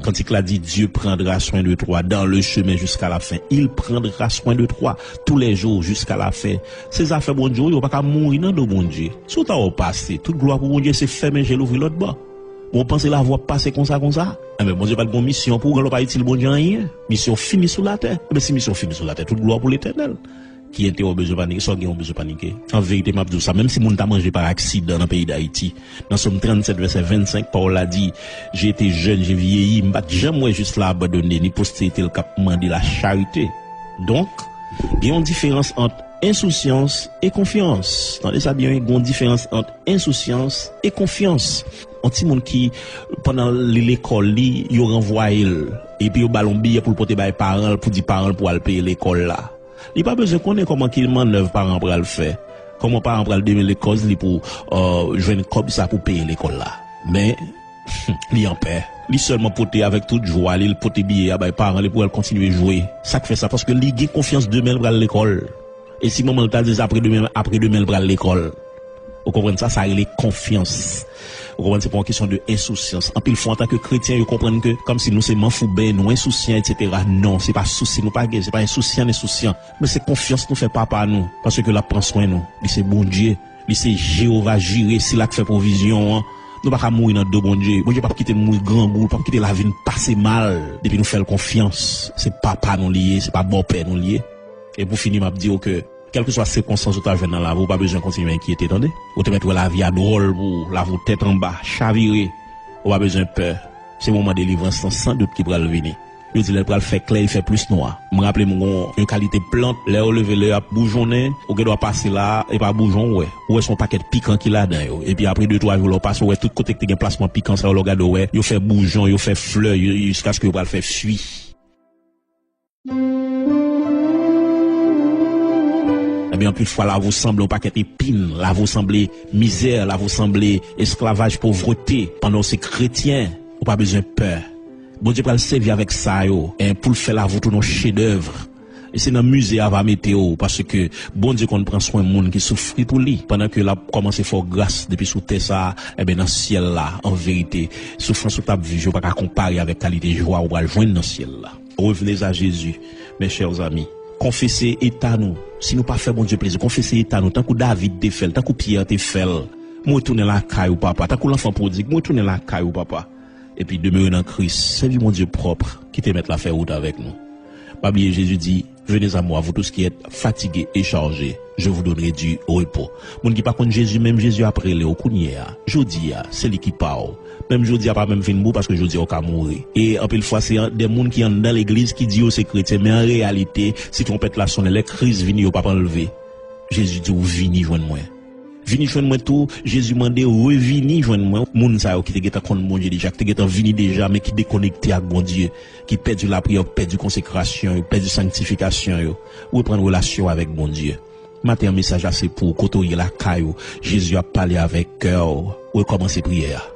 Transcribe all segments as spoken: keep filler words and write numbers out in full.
Kantik la di, Dieu prendra soin de toi dans le chemin jusqu'à la fin. Il prendra soin de toi tous les jours jusqu'à la fin. Se zafè Bondye, ou pa ka mouri nan do Bondye. Si w ta wè w pase, tout glwa pou Bondye, se fèmen je l, ouvri lòt bò. Bon, w panse lavi w ap pase konsa, konsa? Enben, Bondye pa t gon misyon pou ou, lè w pa itil Bondye anyen. Misyon fini sou latè. Enben, si misyon fini sou latè, tout glwa pou Letènèl. Ki enterè w bezwen panike? Sa w gen w bezwen panike? An verite, m ap di w sa, menm si moun ta manje pa aksidan nan peyi Dayiti, nan Sòm trannsèt, vèsè vennsenk, pawòl la di, J'ai été jeune, j'ai vieilli, m pa t janm wè jis la abandone, ni posterite l k ap mande lacharite. Donk, gen yon diferans ant ensousyans e konfyans. Tande sa byen, wi, gen yon diferans ant ensousyans e konfyans. Yon timoun ki, pandan li lekòl li, yo ranvwaye l, epi yo ba l yon biyè pou l pote bay paran l, pou di paran l pou al peye lekòl la. Li pa bezwen konnen kòman ki mannèv paran an pral fè, kòman paran an pral demele kòz li pou, euh, jwenn kòb sa pou peye lekòl la. Men, li an pè. Li sèlman pote avèk tout jwa li, li pote biyè a bay paran li pou al kontinye jwe. Sa k fè sa? Paske li gen konfyans demen l pral lekòl. E si manman l ta di l apre demen, apre demen l pral lekòl. Ou konprann sa? Sa rele konfyans. Ou konprann? Se pa yon kesyon de ensousyans. Anpil fwa, antanke kretyen, yo konprann ke kòmsi nou se manfouben, nou ensousyan, etsetera. Non, se pa sousi nou pa gen, se pa ensousyan, ensousyan. Men se konfyans nou fè Papa nou, paske l ap pran swen nou. Li se Bondye, li se Jewova Jire, sila k fè pwovizyon an. Nou pa ka mouri nan do Bondye. Bondye p ap kite n mouri grangou, l p ap kite lavi n pase mal, depi nou fè l konfyans. Se Papa nou li ye, se pa bòpè nou li ye. E pou fini, m ap di w ke, kèlkeswa sikonstans ou ta jwenn nan lavi w, ou pa bezwen kontinye enkyete, tande. Ou te mèt wè lavi a dwòl pou ou, lavi w tèt anba, chavire. Ou pa bezwen pè. Se moman delivrans lan, san dout, ki pral vini. Yo di lè l pral fè klè, li fè plis nwa. M raple m gon yon kalite plant, lè yo leve, lè y ap boujonnen, ou gendwa pase la, e pa boujon ou wè. Ou wè se yon pakèt pikan ki ladan yo. Epi apre de twa jou, lè w pase, ou wè tout kote ki te gen plasman pikan sa yo, lè w gade, ou wè, yo fè boujon, yo fè flè, yo, jiskaske yo pral fè fwi. Ebyen, anpil fwa, lavi w sanble yon pakèt epin, lavi w sanble mizè, lavi w sanble esklavaj, povrete. Pandan w se kretyen, ou pa bezwen pè. Bondye pral sèvi avèk sa yo, en, pou l fè lavi w tounen yon chedèv. E se nan mize a va mete w, paske Bondye konn pran swen moun ki soufri pou li. Pandan ke l ap kòmanse fè w gras depi sou tè sa a, ebyen, nan syèl la, an verite, soufrans ou t ap viv yo pa ka konpare avèk kalite jwa ou pral jwenn nan syèl la. Revenez à Jésus, mes chers amis. Konfese eta nou. Si nou pa fè Bondye plezi, konfese eta nou, tankou David te fè l, tankou Pyè te fè l. M retounen lakay ou, Papa. Tankou lanfan pwodig, m retounen lakay ou, Papa. Epi demere nan Kris. Sèvi Bondye pwòp, kite Mèt la fè wout avèk nou. Pa bliye, Jezi di, Venez à moi, vous tous qui êtes fatigués et chargés, je vous donnerai du repos. Moun ki pa konn Jezi, menm Jezi ap rele w kounye a. Jodi a, se li ki pa w. Menm jodi a pa menm fin pou w, paske jodi a w ka mouri. E anpil fwa, se an, de moun ki anndan legliz ki di yo se kretyen, men an reyalite, si twonpèt la sonnen, lè kriz vini, yo p ap anlve. Jezi di w, vini jwenn mwen. Vini jwenn mwen tou, Jezi mande, revini jwenn mwen. Moun sa yo ki te gentan konn Bondye deja, ki te gentan vini deja, men ki dekonekte ak Bondye, ki pèdi lapriyè, pèdi konsekrasyon yo, pèdi sanktifikasyon yo, reprann relasyon w avèk Bondye. Maten an, mesaj la se pou w, kote w ye lakay ou, Jezi ap pale avèk kè w, rekòmanse priyè a.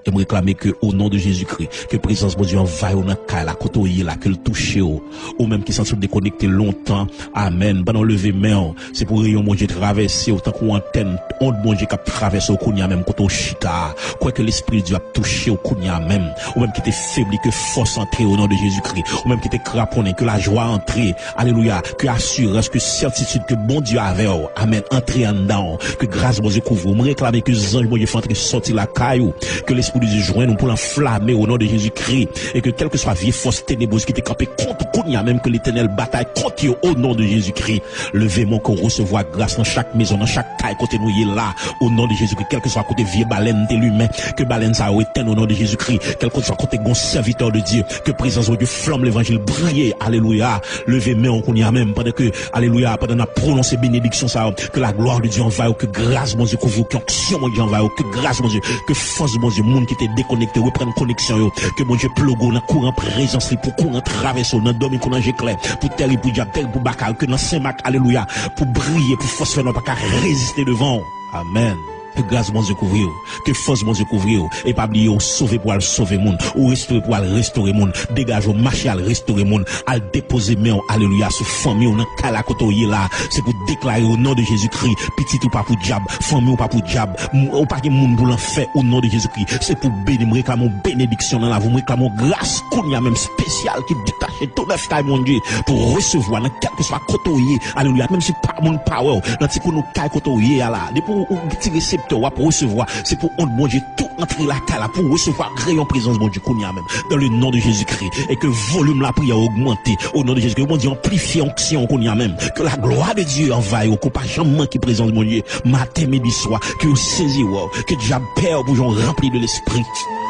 E m reklame ke, o non de Jezikri, ke prezans Bondye anvayi w nan kay la, kote w ye la, ke l touche w. Ou menm ki santi w dekonekte lontan, amèn. Pandan w leve men w, se pou reyon Bondye travèse w tankou antèn, ond Bondye k ap travèse w kounye a menm kote w chita a. Kwè ke Lespri Dye ap touche w kounye a menm. Ou menm ki te febli, ke fòs antre o non de Jezikri. Ou menm ki te kraponnen, ke lajwa antre. Alelouya. Ke asirans, ke sètitid ke Bondye avè w. Amèn. Antre anndan w. Ke gras Bondye kouvri w. M reklame ke zanj Bondye fè antre sòti lakay ou. Ke Lespri de Dye jwenn ou pou l anflame w o non de Jezikri. E ke kèlkeswa vye fòs tenebrez ki te kanpe kont ou kounye a menm, ke Letènèl batay kont yo o non de Jezikri. Leve men w, ke w resevwa gras nan chak mezon, nan chak kay kote nou ye la. O non de Jezikri, kèlkeswa kote vye balèn te limen, ke balèn sa yo etenn o non de Jezikri. Kèlkeswa kote gon sèvitè de Dye, ke prezans Bondye, flanm levanjil briye. Alelouya. Leve men w kounye a menm, pandan ke, alelouya, pandan n ap pwononse benediksyon sa yo, ke la glwa de Dye anvayi w, ke gras Bondye kouvri w, ke onksyon Bondye anvayi w, ke gras Bondye, ke fòs Bondye, moun ki te dekonekte, reprann koneksyon yo, ke Bondye ploge w nan kouran prezans li, pou kouran travèse w, nan dòmi kou nan je klè, pou tèrib pou dyab, tèrib pou baka yo, ke nan Sen Mak, alelouya, pou briye, pou fòs fènwa pa ka reziste devan w. Amèn. Ke gras Bondye kouvri w. Ke fòs Bondye kouvri w. E pa bliye, ou sove pou al sove moun. Ou restore pou al restore moun. Degaje w, mache al restore moun. Al depoze men w, alelouya, sou fanmi w nan kay la kote w ye la. Se pou deklare o non de Jezikri. Pitit ou pa pou dyab. Fanmi w pa pou dyab. M- Ou pa gen moun pou lanfè o non de Jezikri. Se pou beni. M reklame yon benediksyon nan lavi w. M reklame yon gras kounye a menm espesyal ki detache tou nèf kay Bondye pou resevwa nan kèlkeswa kote w ye. Alelouya. Menm si pa moun pa wè w, nan ti koun ou kay kote w ye a la. Depi w ou ti reseptè, w ap resevwa. Se pou ont Bondye tou antre lakay la pou w resevwa reyon prezans Bondye kounye a menm. Dans le nom de Jésus-Christ. E ke volim lapriyè ogmante. O non de Jezikri. Bondye anplifye onksyon kounye a menm. Ke la glwa de Dye anvayi w. Ke w pa janm manke prezans Bondye. Maten, midi, swa. Ke yo sezi wè w. Ke dyab pè w pou jan w ranpli de lespri.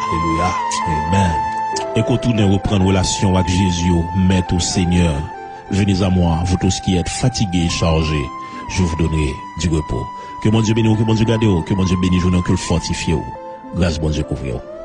Alelouya. Amen. E ke w tounen reprann relasyon w ak Jezi, ou mèt ou Senyè. Venez à moi, vous tous qui êtes fatigués et chargés, je vous donnerai du repos. Ke Bondye beni w, ke Bondye gade w, ke Bondye beni jounen w, ke l fòtifye w. Gras Bondye kouvri w.